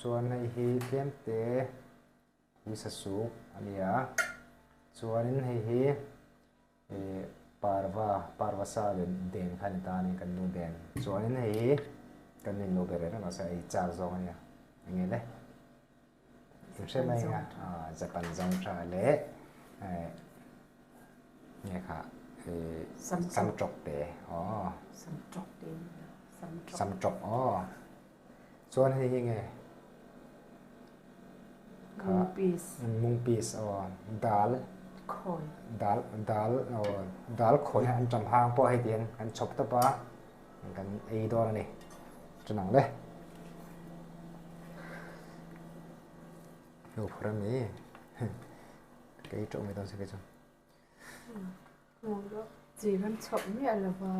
Chuan hei hi tlem te uisa suk a ni a, chuanin hei hi ih parva parva sa den den kha a ni ta a ni kan nu den. Chuanin hei hi kan nin lo ber reng mahse ei chak zawng a nia eng nge le in hre mai ang a Japan zawng tha leh eh nge kha ih samtawk te aw samtawk aw. Chuan hei hi nge? Mung piece. Mung piece aw. Dal. Khawi. Dal dal aw dal khawi an ṭam hang pawh hei tihian kan chhawp tawp a, kan ei dawn a ni. Chun ang le. Hnu phur a mi. Ka ei ṭeuh mai dawn si kei chu. Chi kan chhawp miah lo va.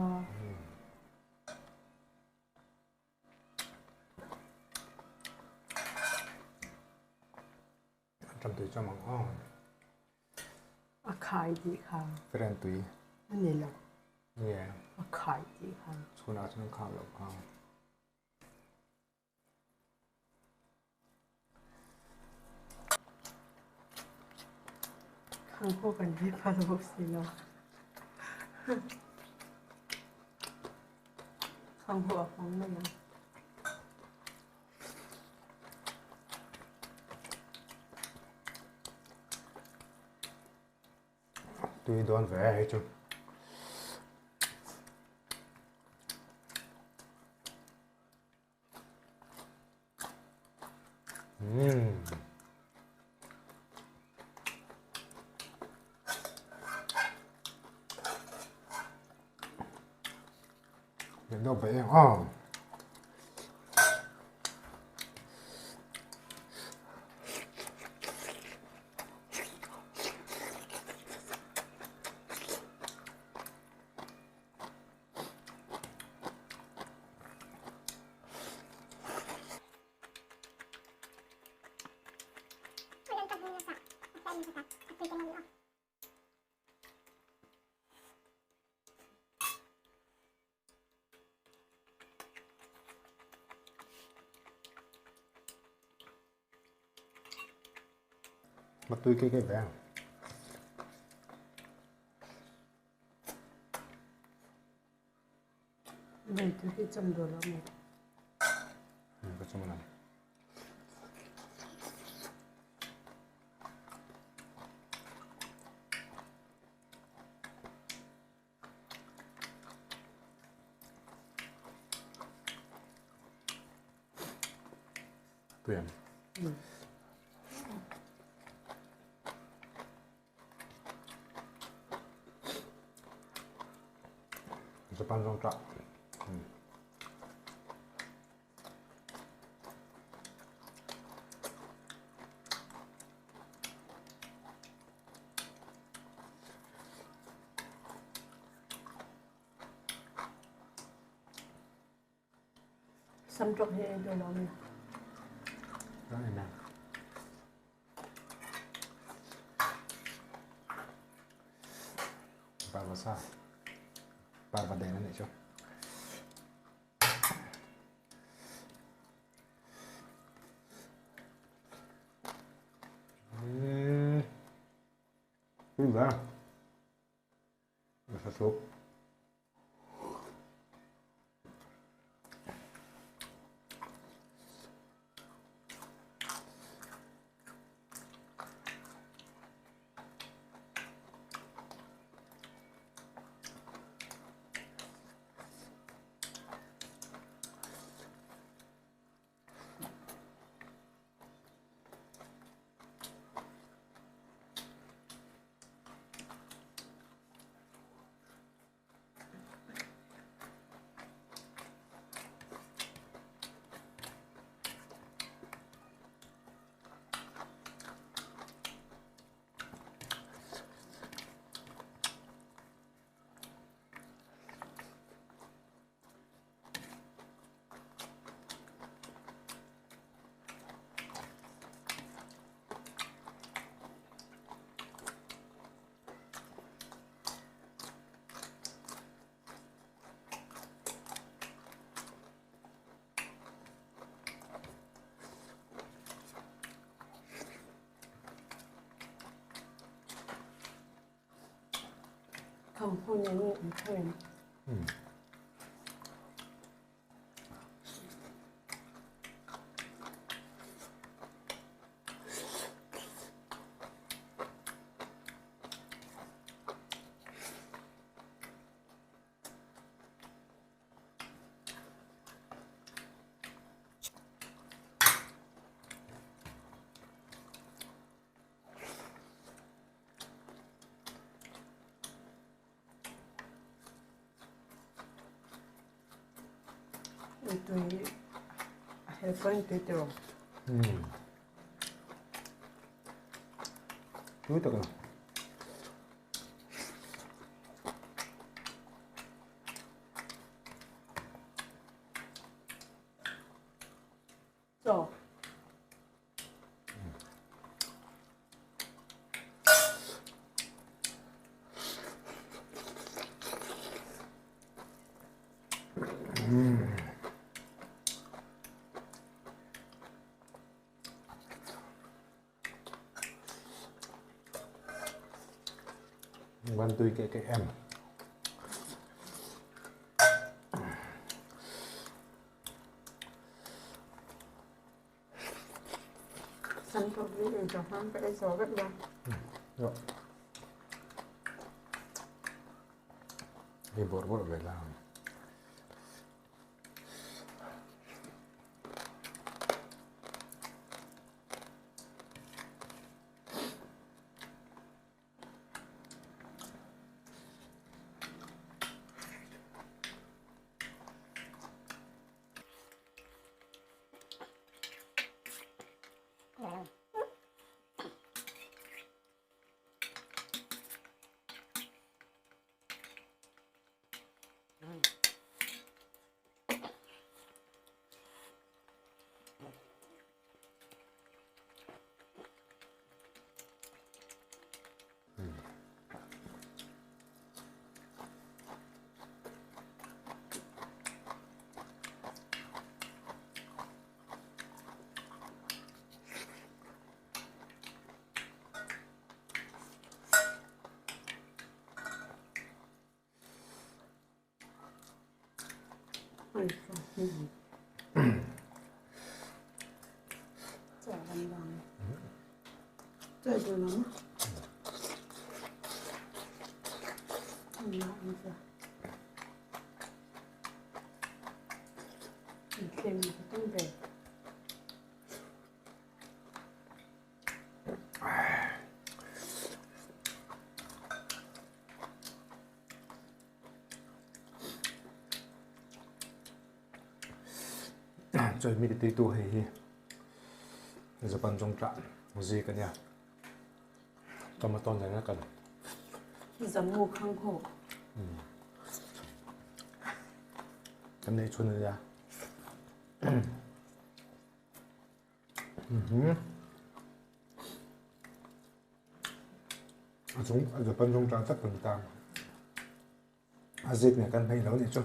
Ṭam tui chuan ang aw. A khai tih kha. Friend tui. A ni lo. Yeah. A khai tih kha. Chhunah chuan kham lo kha. Khang pawh kan ei phal bawk si lo. Khang pawh a fang mai ang. Tui dawn ve hei chu. Umm. Đừng đâu vậy không? Mà tui cái vàng. Nei tu hi chawm dawn lo maw? Ka chawm lo. Tui em? Japan zawng tah. Samtawk hi ei dawn lo mi? Parva sa. Parva den a nih chu. Umm. Tui ve. Nasa soup. Khanghu nen in tho em? Tui a hel pawhin tui tiraw? Tui tak a ni. Chaw. Van tui keh keh em. Sam tawp hi ei zawh hma ka ei zawh vek dawn. Hei bawrh bawrh ve la. Chawi mi ti tu hei hi Japan zawng tlah zik a nia tomato nen a kan Zamu khang ho kan nei chhun a nia A chung a Japan zawng tah tak kan tang. A zik nen kan hmei lo nih chu.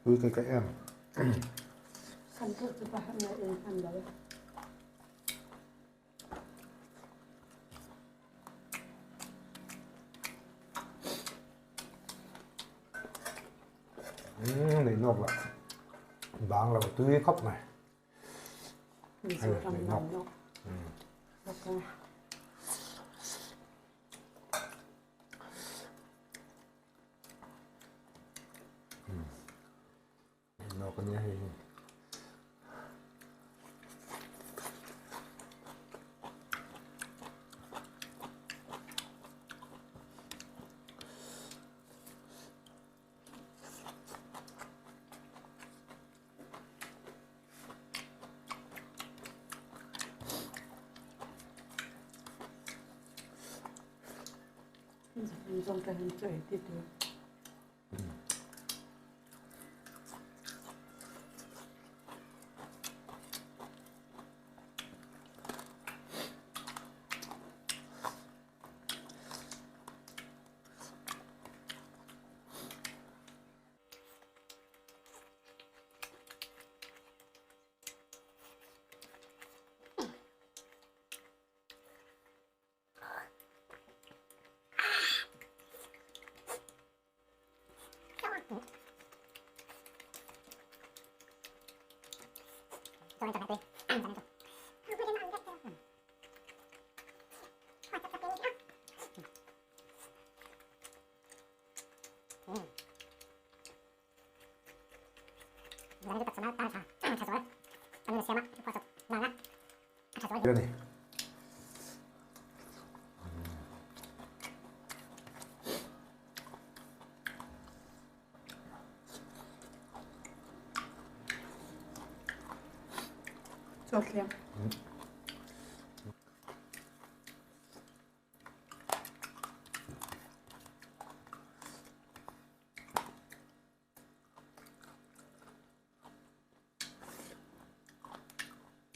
Ui cái cái em. San thuốc chu pa han na in han lo. Nei nawk lah bang lo tui khawp mai. Nei nawk. Nawk a nia hei hi. Zawng ka han chawi ti tur.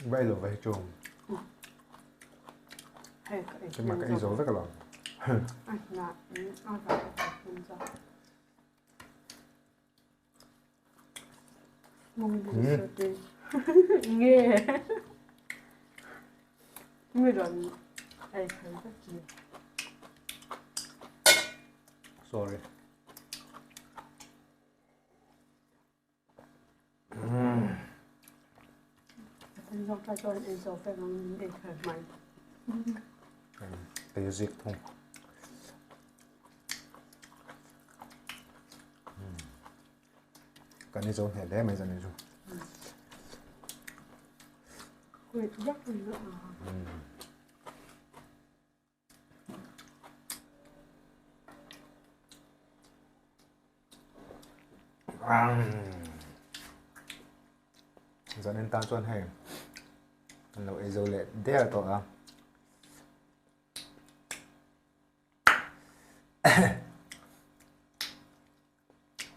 Vai lo vai chu. Keimah ka ei zo vek alawm. Sorry. Tui zik thung. Kan ni zo hneh hle mai zan chu. Zan en tan chuan hei kan lo ei zo leh der tawh a.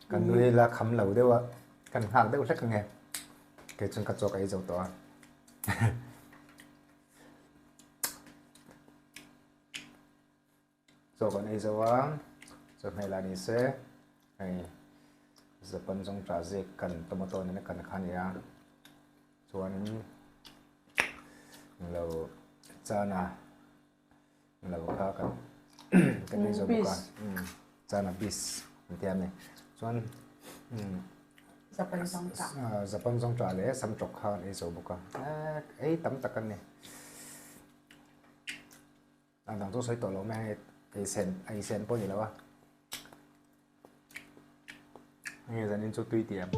Kan nui la kham lo deuh a, kan nghak deuh hlek ange. Kei chuan ka chaw ka ei zo tawh a. Chaw kan ei zo a, chawhmeh lah ni se hei Japan zawng tah zek kan tomato nena kan kha a ni a, chuanin lo chana lo kha kan kan ei zo bawk a chana bis an tia a ni chuan Japan zawng tah leh samtawk kha kan ei zo bawk a, ei tam tak a ni. A dang chu sawi tawh lo mai a, ei sen ei sen pawh ni lo a. Hei zanin chu tui ti em.